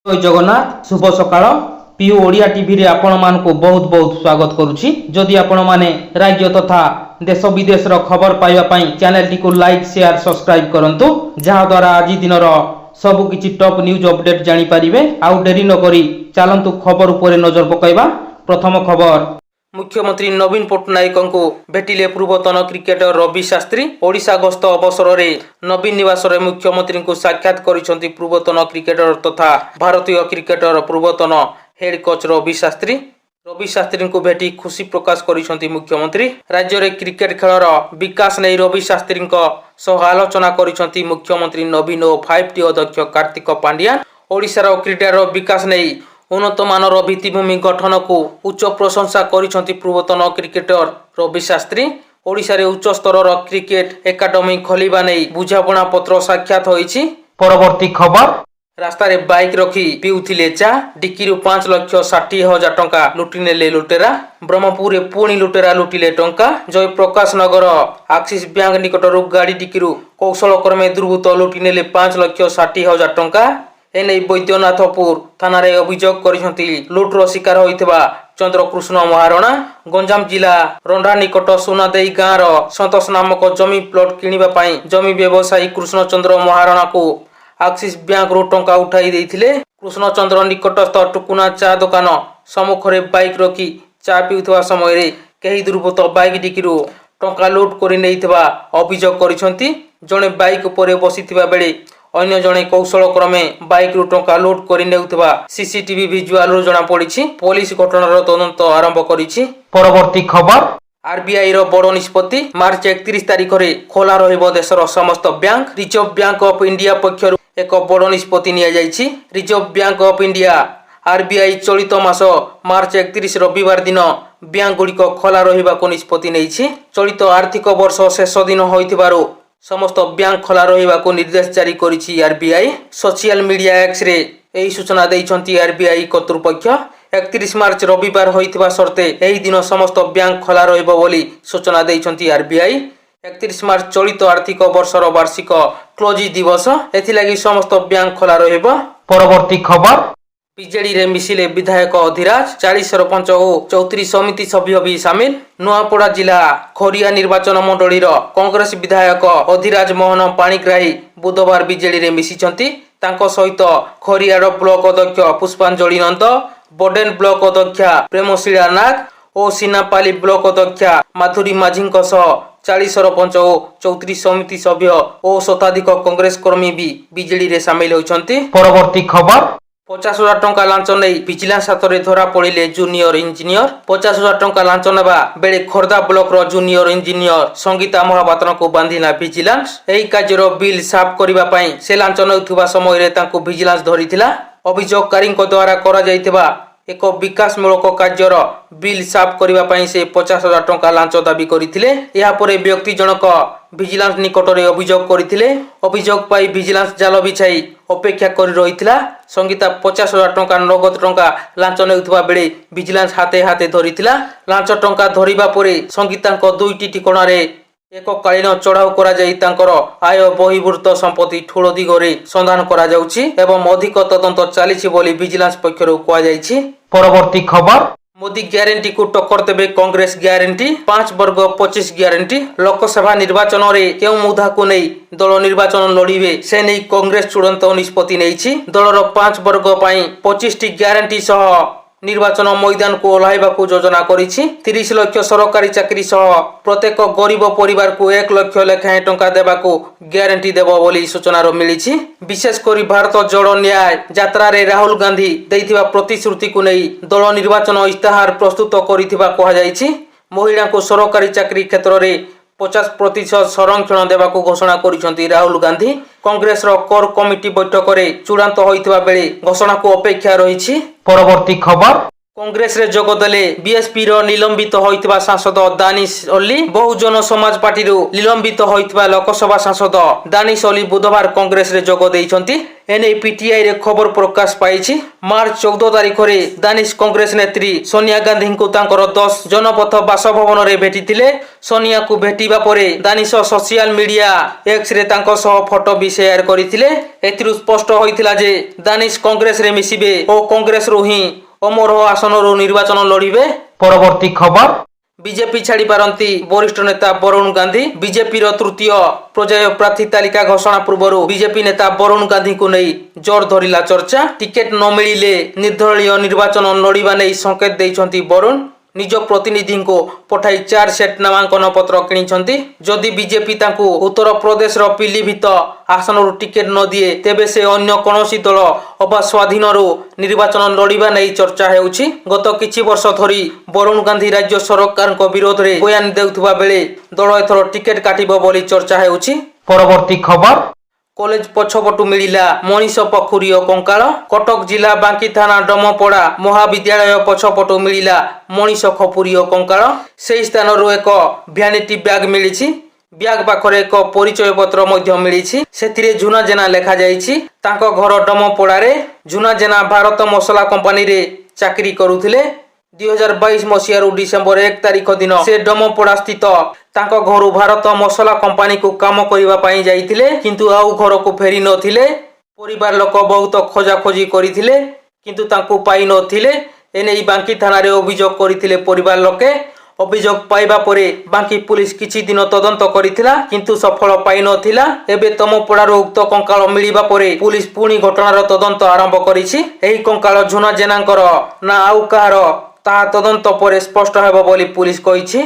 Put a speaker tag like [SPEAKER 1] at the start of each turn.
[SPEAKER 1] ଜୟ ଜଗନ୍ନାଥ, ଶୁଭ ସକାଳ। ପିୟୁ ଓଡ଼ିଆ ଟିଭିରେ ଆପଣମାନଙ୍କୁ ବହୁତ ବହୁତ ସ୍ୱାଗତ କରୁଛି। ଯଦି ଆପଣମାନେ ରାଜ୍ୟ ତଥା ଦେଶ ବିଦେଶର ଖବର ପାଇବା ପାଇଁ ଚ୍ୟାନେଲଟିକୁ ଲାଇକ୍, ସେୟାର, ସବସ୍କ୍ରାଇବ୍ କରନ୍ତୁ, ଯାହାଦ୍ୱାରା ଆଜି ଦିନର ସବୁ କିଛି ଟପ୍ ନ୍ୟୁଜ୍ ଅପଡେଟ୍ ଜାଣିପାରିବେ। ଆଉ ଡେରି ନକରି ଚାଲନ୍ତୁ, ଖବର ଉପରେ ନଜର ପକାଇବା। ପ୍ରଥମ ଖବର, ମୁଖ୍ୟମନ୍ତ୍ରୀ ନବୀନ ପଟ୍ଟନାୟକଙ୍କୁ ଭେଟିଲେ ପୂର୍ବତନ କ୍ରିକେଟର ରବି ଶାସ୍ତ୍ରୀ। ଓଡ଼ିଶା ଗସ୍ତ ଅବସରରେ ନବୀନ ନିବାସରେ ମୁଖ୍ୟମନ୍ତ୍ରୀଙ୍କୁ ସାକ୍ଷାତ କରିଛନ୍ତି ପୂର୍ବତନ କ୍ରିକେଟର ତଥା ଭାରତୀୟ କ୍ରିକେଟର ପୂର୍ବତନ ହେଡ୍ କୋଚ୍ ରବି ଶାସ୍ତ୍ରୀ। ରବି ଶାସ୍ତ୍ରୀଙ୍କୁ ଭେଟି ଖୁସି ପ୍ରକାଶ କରିଛନ୍ତି ମୁଖ୍ୟମନ୍ତ୍ରୀ। ରାଜ୍ୟରେ କ୍ରିକେଟ ଖେଳର ବିକାଶ ନେଇ ରବି ଶାସ୍ତ୍ରୀଙ୍କ ସହ ଆଲୋଚନା କରିଛନ୍ତି ମୁଖ୍ୟମନ୍ତ୍ରୀ ନବୀନ ଓ 5ଟି ଅଧ୍ୟକ୍ଷ କାର୍ତ୍ତିକ ପାଣ୍ଡିଆନ। ଓଡ଼ିଶାର କ୍ରୀଡ଼ାର ବିକାଶ ନେଇ ଉନ୍ନତମାନର ଭିତ୍ତିଭୂମି ଗଠନକୁ ଉଚ୍ଚ ପ୍ରଶଂସା କରିଛନ୍ତି ପୂର୍ବତନ କ୍ରିକେଟର ରବି ଶାସ୍ତ୍ରୀ। ଓଡ଼ିଶାରେ ଉଚ୍ଚସ୍ତରର କ୍ରିକେଟ ଏକାଡେମୀ ଖୋଲିବା ନେଇ ବୁଝାମଣା ପତ୍ର ସ୍ୱାକ୍ଷର ହୋଇଛି। ପରବର୍ତ୍ତୀ ଖବର, ରାସ୍ତାରେ ବାଇକ୍ ରଖି ପିଉଥିଲେ ଚା, ଡିକିରୁ 5,60,000 ଟଙ୍କା ଲୁଟି ନେଲେ ଲୁଟେରା। ବ୍ରହ୍ମପୁରରେ ପୁଣି ଲୁଟେରା ଲୁଟିଲେ ଟଙ୍କା। ଜୟପ୍ରକାଶ ନଗର ଆକ୍ସିସ୍ ବ୍ୟାଙ୍କ ନିକଟରୁ ଗାଡ଼ି ଡିକିରୁ କୌଶଳ କ୍ରମେ ଦୁର୍ବୃତ୍ତ ଲୁଟି ନେଲେ 5,60,000 ଟଙ୍କା। ଏନେଇ ବୈଦ୍ୟନାଥପୁର ଥାନାରେ ଅଭିଯୋଗ କରିଛନ୍ତି ଲୁଟ୍ର ଶିକାର ହୋଇଥିବା ଚନ୍ଦ୍ରକୃଷ୍ଣ ମହାରଣା। ଗଞ୍ଜାମ ଜିଲ୍ଲା ରଣ୍ଡା ନିକଟ ସୁନାଦେଇ ଗାଁର ସନ୍ତୋଷ ନାମକ ଜମି ପ୍ଲଟ କିଣିବା ପାଇଁ ଜମି ବ୍ୟବସାୟୀ କୃଷ୍ଣଚନ୍ଦ୍ର ମହାରଣାକୁ ଆକ୍ସିସ୍ ବ୍ୟାଙ୍କରୁ ଟଙ୍କା ଉଠାଇ ଦେଇଥିଲେ। କୃଷ୍ଣଚନ୍ଦ୍ର ନିକଟସ୍ଥ ଟୁକୁନା ଚା ଦୋକାନ ସମ୍ମୁଖରେ ବାଇକ୍ ରଖି ଚା ପିଉଥିବା ସମୟରେ କେହି ଦୁର୍ବୃତ୍ତ ବାଇକ୍ ଡିକିରୁ ଟଙ୍କା ଲୁଟ୍ କରି ନେଇଥିବା ଅଭିଯୋଗ କରିଛନ୍ତି। ଜଣେ ବାଇକ୍ ଉପରେ ବସିଥିବା ବେଳେ ଅନ୍ୟ ଜଣେ କୌଶଳ କ୍ରମେ ବାଇକ୍ରୁ ଟଙ୍କା ଲୁଟ୍ କରି ନେଉଥିବା ସିସିଟିଭି ଭିଜୁଆଲରୁ ଜଣାପଡ଼ିଛି। ପୋଲିସ ଘଟଣାର ତଦନ୍ତ ଆରମ୍ଭ କରିଛି। ପରବର୍ତ୍ତୀ ଖବର, ଆରବିଆଇର ବଡ଼ ନିଷ୍ପତ୍ତି। ମାର୍ଚ୍ଚ 31 ତାରିଖରେ ଖୋଲା ରହିବ ଦେଶର ସମସ୍ତ bank. Reserve bank of India ପକ୍ଷରୁ ଏକ ବଡ଼ ନିଷ୍ପତ୍ତି ନିଆଯାଇଛି। Reserve bank of India, RBI, ଚଳିତ ମାସ ମାର୍ଚ୍ଚ 31 ରବିବାର ଦିନ ବ୍ୟାଙ୍କଗୁଡ଼ିକ ଖୋଲା ରହିବାକୁ ନିଷ୍ପତ୍ତି ନେଇଛି। ଚଳିତ ଆର୍ଥିକ ବର୍ଷ ଶେଷ ଦିନ ହୋଇଥିବାରୁ ସମସ୍ତ ବ୍ୟାଙ୍କ ଖୋଲା ରହିବାକୁ ନିର୍ଦ୍ଦେଶ ଜାରି କରିଛି ଆରବିଆଇ। ସୋସିଆଲ ମିଡିଆ ଏକ୍ସରେ ଏହି ସୂଚନା ଦେଇଛନ୍ତି ଆରବିଆଇ କର୍ତ୍ତୃପକ୍ଷ। 31 ମାର୍ଚ୍ଚ ରବିବାର ହୋଇଥିବା ସତ୍ତ୍ୱେ ଏହି ଦିନ ସମସ୍ତ ବ୍ୟାଙ୍କ ଖୋଲା ରହିବ ବୋଲି ସୂଚନା ଦେଇଛନ୍ତି ଆରବିଆଇ। 31 ମାର୍ଚ୍ଚ ଚଳିତ ଆର୍ଥିକ ବର୍ଷର ବାର୍ଷିକ କ୍ଲୋଜିଂ ଦିବସ। ଏଥିଲାଗି ସମସ୍ତ ବ୍ୟାଙ୍କ ଖୋଲା ରହିବ। ପରବର୍ତ୍ତୀ ଖବର, ବିଜେଡିରେ ମିଶିଲେ ବିଧାୟକ ଅଧିରାଜ, 40 ସରପଞ୍ଚ ଓ 34 ସମିତି ସଭ୍ୟ ବି ସାମିଲ। ନୂଆପଡ଼ା ଜିଲ୍ଲା ଖରିଆର ନିର୍ବାଚନ ମଣ୍ଡଳୀର କଂଗ୍ରେସ ବିଧାୟକ ଅଧିରାଜ ମୋହନ ପାଣିଗ୍ରାହୀ ବୁଧବାର ବିଜେଡିରେ ମିଶିଛନ୍ତି। ତାଙ୍କ ସହିତ ଖରିଆର ବ୍ଲକ ଅଧ୍ୟକ୍ଷ ପୁଷ୍ପାଞ୍ଜଳି ନନ୍ଦ, ବୋଡେନ ବ୍ଲକ ଅଧ୍ୟକ୍ଷା ପ୍ରେମଶୀଳା ନାଗ ଓ ସିନାପାଲି ବ୍ଲକ ଅଧ୍ୟକ୍ଷା ମାଧୁରୀ ମାଝୀଙ୍କ ସହ 40 ସରପଞ୍ଚ ଓ 34 ସମିତି ସଭ୍ୟ ଓ ଶତାଧିକ କଂଗ୍ରେସ କର୍ମୀ ବି ବିଜେଡିରେ ସାମିଲ ହୋଇଛନ୍ତି। ପରବର୍ତ୍ତୀ ଖବର, 50,000 ଟଙ୍କା ଲାଞ୍ଚ ନେଇ ଭିଜିଲାନ୍ସ ହାତରେ ଧରା ପଡ଼ିଲେ ଜୁନିୟର ଇଞ୍ଜିନିୟର। 50,000 ଟଙ୍କା ଲାଞ୍ଚ ନେବା ବେଳେ ଖୋର୍ଦ୍ଧା ବ୍ଲକର ଜୁନିୟର ଇଞ୍ଜିନିୟର ସଙ୍ଗୀତା ମହାପାତ୍ରଙ୍କୁ ବାନ୍ଧିଲା ଭିଜିଲାନ୍ସ। ଏହି କାର୍ଯ୍ୟର ବିଲ୍ ସାଫ କରିବା ପାଇଁ ସେ ଲାଞ୍ଚ ନେଉଥିବା ସମୟରେ ତାଙ୍କୁ ଭିଜିଲାନ୍ସ ଧରିଥିଲା। ଅଭିଯୋଗକାରୀଙ୍କ ଦ୍ୱାରା କରାଯାଇଥିବା ଏକ ବିକାଶମୂଳକ କାର୍ଯ୍ୟର ବିଲ୍ ସାଫ କରିବା ପାଇଁ ସେ 50,000 ଟଙ୍କା ଲାଞ୍ଚ ଦାବି କରିଥିଲେ। ଏହାପରେ ବ୍ୟକ୍ତି ଜଣକ ଭିଜିଲାନ୍ସ ନିକଟରେ ଅଭିଯୋଗ କରିଥିଲେ। ଅଭିଯୋଗ ପାଇ ଭିଜିଲାନ୍ସ ଜାଲ ବିଛାଇ ଅପେକ୍ଷା କରି ରହିଥିଲା। ସଙ୍ଗୀତା 50,000 ଟଙ୍କା ନଗଦ ଟଙ୍କା ଲାଞ୍ଚ ନେଉଥିବା ବେଳେ ଭିଜିଲାନ୍ସ ହାତେ ହାତେ ଧରିଥିଲା। ଲାଞ୍ଚ ଟଙ୍କା ଧରିବା ପରେ ସଙ୍ଗୀତାଙ୍କ ଦୁଇଟି ଠିକଣାରେ ଏକକାଳୀନ ଚଢ଼ାଉ କରାଯାଇ ତାଙ୍କର ଆୟ ବହିର୍ଭୂତ ସମ୍ପତ୍ତି ଠୁଳ ଦିଗରେ ସନ୍ଧାନ କରାଯାଉଛି ଏବଂ ଅଧିକ ତଦନ୍ତ ଚାଲିଛି ବୋଲି ଭିଜିଲାନ୍ସ ପକ୍ଷରୁ କୁହାଯାଇଛି। ପରବର୍ତ୍ତୀ ଖବର, ମୋଦି ଗ୍ୟାରେଣ୍ଟିକୁ ଟକ୍କର ଦେବେ କଂଗ୍ରେସ ଗ୍ୟାରେଣ୍ଟି, ପାଞ୍ଚ ବର୍ଗ 25 ଗ୍ୟାରେଣ୍ଟି। ଲୋକସଭା ନିର୍ବାଚନରେ କେଉଁ ମୁଦ୍ଦାକୁ ନେଇ ଦଳ ନିର୍ବାଚନ ଲଢ଼ିବେ, ସେ ନେଇ କଂଗ୍ରେସ ଚୂଡ଼ାନ୍ତ ନିଷ୍ପତ୍ତି ନେଇଛି। ଦଳର ପାଞ୍ଚ ବର୍ଗ ପାଇଁ 25ଟି ଗ୍ୟାରେଣ୍ଟି ସହ ନିର୍ବାଚନ ମଇଦାନକୁ ଓହ୍ଲାଇବାକୁ ଯୋଜନା କରିଛି। 30 ଲକ୍ଷ ସରକାରୀ ଚାକିରି ସହ ପ୍ରତ୍ୟେକ ଗରିବ ପରିବାରକୁ 1 ଲକ୍ଷ ଲେଖାଏଁ ଟଙ୍କା ଦେବାକୁ ଗ୍ୟାରେଣ୍ଟି ଦେବ ବୋଲି ସୂଚନା ମିଳିଛି। ବିଶେଷ କରି ଭାରତ ଯୋଡ଼ ନ୍ୟାୟ ଯାତ୍ରାରେ ରାହୁଲ ଗାନ୍ଧୀ ଦେଇଥିବା ପ୍ରତିଶ୍ରୁତିକୁ ନେଇ ଦଳ ନିର୍ବାଚନ ଇସ୍ତାହାର ପ୍ରସ୍ତୁତ କରିଥିବା କୁହାଯାଇଛି। ମହିଳାଙ୍କୁ ସରକାରୀ ଚାକିରି କ୍ଷେତ୍ରରେ 50% ସଂରକ୍ଷଣ ଦେବାକୁ ଘୋଷଣା କରିଛନ୍ତି ରାହୁଲ ଗାନ୍ଧୀ। କଂଗ୍ରେସର କୋର କମିଟି ବୈଠକରେ ଚୂଡ଼ାନ୍ତ ହୋଇଥିବା ବେଳେ ଘୋଷଣାକୁ ଅପେକ୍ଷା ରହିଛି। ପରବର୍ତ୍ତୀ ଖବର, କଂଗ୍ରେସରେ ଯୋଗ ଦେଲେ ବିଏସପିର ନିଲମ୍ବିତ ହୋଇଥିବା ସାଂସଦ ଦାନିଶ ଅଲ୍ଲୀ। ବହୁଜନ ସମାଜ ପାର୍ଟିରୁ ନିଲମ୍ବିତ ହୋଇଥିବା ଲୋକସଭା ସାଂସଦ ଦାନିଶ ଅଲ୍ଲୀ ବୁଧବାର କଂଗ୍ରେସରେ ଯୋଗ ଦେଇଛନ୍ତି। ଏନେଇ ପିଟିଆଇରେ ଖବର ପ୍ରକାଶ ପାଇଛି। ମାର୍ଚ୍ଚ 14 ତାରିଖରେ ଦାନିଶ କଂଗ୍ରେସ ନେତ୍ରୀ ସୋନିଆ ଗାନ୍ଧୀଙ୍କୁ ତାଙ୍କର 10 ଜନପଥ ବାସଭବନରେ ଭେଟିଥିଲେ। ସୋନିଆକୁ ଭେଟିବା ପରେ ଦାନିଶ ସୋସିଆଲ ମିଡିଆ ଏକ୍ସରେ ତାଙ୍କ ସହ ଫଟୋ ବି ସେୟାର କରିଥିଲେ। ଏଥିରୁ ସ୍ପଷ୍ଟ ହୋଇଥିଲା ଯେ ଦାନିଶ କଂଗ୍ରେସରେ ମିଶିବେ ଓ କଂଗ୍ରେସରୁ ହିଁ ଅମରୋହ ଆସନରୁ ନିର୍ବାଚନ ଲଢ଼ିବେ। ପରବର୍ତ୍ତୀ ଖବର। ବିଜେପି ଛାଡ଼ି ପାରନ୍ତି ବରିଷ୍ଠ ନେତା ବରୁଣ ଗାନ୍ଧୀ। ବିଜେପିର ତୃତୀୟ ପର୍ଯ୍ୟାୟ ପ୍ରାର୍ଥୀ ତାଲିକା ଘୋଷଣା ପୂର୍ବରୁ ବିଜେପି ନେତା ବରୁଣ ଗାନ୍ଧୀଙ୍କୁ ନେଇ ଜୋର ଧରିଲା ଚର୍ଚ୍ଚା। ଟିକେଟ ନ ମିଳିଲେ ନିର୍ଦ୍ଦଳୀୟ ନିର୍ବାଚନ ଲଢ଼ିବା ନେଇ ସଂକେତ ଦେଇଛନ୍ତି ବରୁଣ। ନିଜ ପ୍ରତିନିଧିଙ୍କୁ ପଠାଇ ଚାର ସେଟ୍ ନାମାଙ୍କନ ପତ୍ର କିଣିଛନ୍ତି। ଯଦି ବିଜେପି ତାଙ୍କୁ ଉତ୍ତରପ୍ରଦେଶର ପିଲିଭିତ ଆସନରୁ ଟିକେଟ ନ ଦିଏ, ତେବେ ସେ ଅନ୍ୟ କୌଣସି ଦଳ ଅବା ସ୍ୱାଧୀନରୁ ନିର୍ବାଚନ ଲଢ଼ିବା ନେଇ ଚର୍ଚ୍ଚା ହେଉଛି। ଗତ କିଛି ବର୍ଷ ଧରି ବରୁଣ ଗାନ୍ଧୀ ରାଜ୍ୟ ସରକାରଙ୍କ ବିରୋଧରେ ବୟାନ ଦେଉଥିବା ବେଳେ ଦଳ ଏଥର ଟିକେଟ କାଟିବ ବୋଲି ଚର୍ଚ୍ଚା ହେଉଛି। ପରବର୍ତ୍ତୀ ଖବର। କଲେଜ ପଛପଟୁ ମିଳିଲା ମଣିଷ ଖପୁରୀ ଓ କଙ୍କାଳ। କଟକ ଜିଲ୍ଲା ବାଙ୍କି ଥାନା ଡମପଡ଼ା ମହାବିଦ୍ୟାଳୟ ପଛପଟୁ ମିଳିଲା ମଣିଷ ଖପୁରୀ ଓ କଙ୍କାଳ। ସେହି ସ୍ଥାନରୁ ଏକ ଭ୍ୟାନିଟି ବ୍ୟାଗ ମିଳିଛି। ବ୍ୟାଗ ପାଖରେ ଏକ ପରିଚୟ ପତ୍ର ମଧ୍ୟ ମିଳିଛି। ସେଥିରେ ଝୁନା ଜେନା ଲେଖାଯାଇଛି। ତାଙ୍କ ଘର ଡମପଡ଼ାରେ। ଝୁନା ଜେନା ଭାରତ ମସଲା କମ୍ପାନୀରେ ଚାକିରି କରୁଥିଲେ। 2022 ମସିହାରୁ ଡିସେମ୍ବର 1 ତାରିଖ ଦିନ ସେ ଡମପଡ଼ା ସ୍ଥିତ ତାଙ୍କ ଘରୁ ଭାରତ ମସଲା କମ୍ପାନୀକୁ କାମ କରିବା ପାଇଁ ଯାଇଥିଲେ, କିନ୍ତୁ ଆଉ ଘରକୁ ଫେରି ନଥିଲେ। ପରିବାର ଲୋକ ବହୁତ ଖୋଜାଖୋଜି କରିଥିଲେ, କିନ୍ତୁ ତାଙ୍କୁ ପାଇନଥିଲେ। ଏନେଇ ବାଙ୍କି ଥାନାରେ ଅଭିଯୋଗ କରିଥିଲେ ପରିବାର ଲୋକେ। ଅଭିଯୋଗ ପାଇବା ପରେ ବାଙ୍କି ପୁଲିସ କିଛି ଦିନ ତଦନ୍ତ କରିଥିଲା, କିନ୍ତୁ ସଫଳ ପାଇନଥିଲା। ଏବେ ତମପଡ଼ାରୁ ଉକ୍ତ କଙ୍କାଳ ମିଳିବା ପରେ ପୁଲିସ ପୁଣି ଘଟଣାର ତଦନ୍ତ ଆରମ୍ଭ କରିଛି। ଏହି କଙ୍କାଳ ଝୁନା ଜେନାଙ୍କର ନା ଆଉ କାହାର, ତାହା ତଦନ୍ତ ପରେ ସ୍ପଷ୍ଟ ହେବ ବୋଲି ପୁଲିସ କହିଛି।